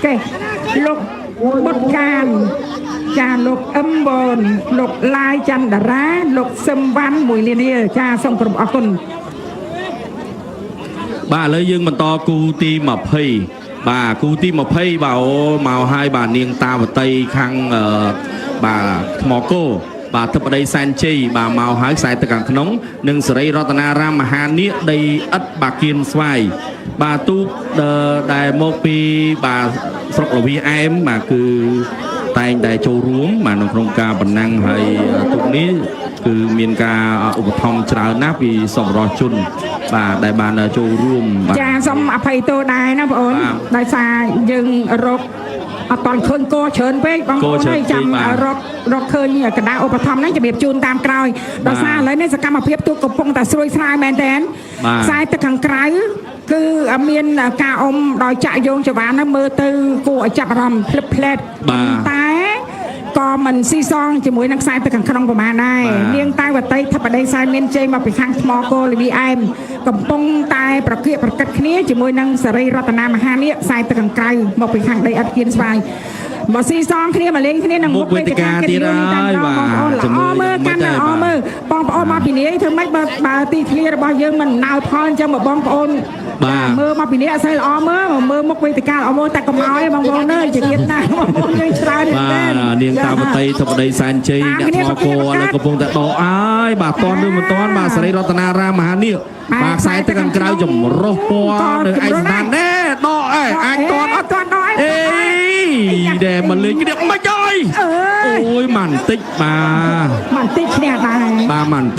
កេះលោកបុតកានចាលោកអឹមបនលោកឡាយចន្ទរាលោកសឹមវ៉ាន់មួយលានរៀលចាសូមគោរពអរគុណ បាទឥឡូវយើងបន្តគូទី20បាទគូទី20បាទអូមកហើយបាទនាងតាវតីខាងបាទថ្មគោបាទធិបតីសែនជ័យបាទមកហើយខ្សែទឹកខាងក្នុង និងសេរីរតនារាមមហានាគដីឥដ្ឋបាគៀនស្វាយបាទទូកដែលមកពីបាទស្រុកលវីអែមបាទគឺតែងតែចូលរួមបាទនៅក្នុងការបណ្ណាំងហើយទូកនេះគឺមានការឧបត្ថម្ភច្រើនណាស់ពីសប្បុរសជនបាទដែលបានចូលរួមបាទ ចាសូមអភ័យទោសដែរណាបងអូន បាទ ដោយសារយើងរកអត់តន់ឃើញកច្រើនពេកបងប្អូន កច្រើន ហើយចាំ ពេកបាទ រករកឃើញកណ្ដាលឧបត្ថម្ភហ្នឹងជំរាបជូនតាមក្រោយដោយសារឥឡូវនេះសកម្មភាពទូកកំពុងតែស្រួយស្រាយមែនតើ បាទ ខ្សែទឹកខាងក្រៅគឺមានការអុំដោយចាក់យោងចវានហ្នឹងមើលទៅគួរឲ្យចាប់អារម្មណ៍ភ្លឹបផ្លែត បាទ តែក៏មិនស៊ីសងជាមួយនឹងខ្សែទឹកខាងក្នុងប្រហែលដែរ បាទ នាងតាវតីធិបតីសែនមានជ័យមកពីខាងថ្មគោលវីអែមកំពុងតែប្រគៀកប្រកិតគ្នាជាមួយនឹងសេរីរតនាមហានាគខ្សែទឹកខាងក្រៅមកពីខាងដីឥដ្ឋគៀនស្វាយមកស៊ីសងគ្នាមកលេងគ្នានឹង មុខវេទិកាទៀតហើយ បងប្អូន បាទ ល្អមើលកាន់តែល្អមើលបងប្អូនមកពីនេះធ្វើម៉េចបើបើទីធ្លារបស់យើងមិនណៅផលអញ្ចឹងមកបងប្អូន បាទ មើលមកពីនេះអត់សូវល្អមើលមកមើលមុខវេទិកាល្អមើលតែកុំឲ្យបងប្អូនអើយជាទៀតណាស់បងប្អូនយើងច្រើនមែន បា ទែន ទនាងតាវតីធិបតីសែនជ័យ តាម អ្នក គ្នា ថ្មគោឥឡូវកំពុងតែដកអើយបាទតន់ឬមិនតន់បាទសេរីរតនារាមមហានាគ បាទ បាទខ្សែទឹកខាងក្រៅចម្រុះពណ៌នៅឯកស្ថានណែដកអេអាចតន់អត់ តន់ដក អេដែលមកលេងគ្នាមិនអើយ អើយ អូយម៉ាន់តិចបាទ មិនតិចឈ្នះដែរ បាទម៉ាន់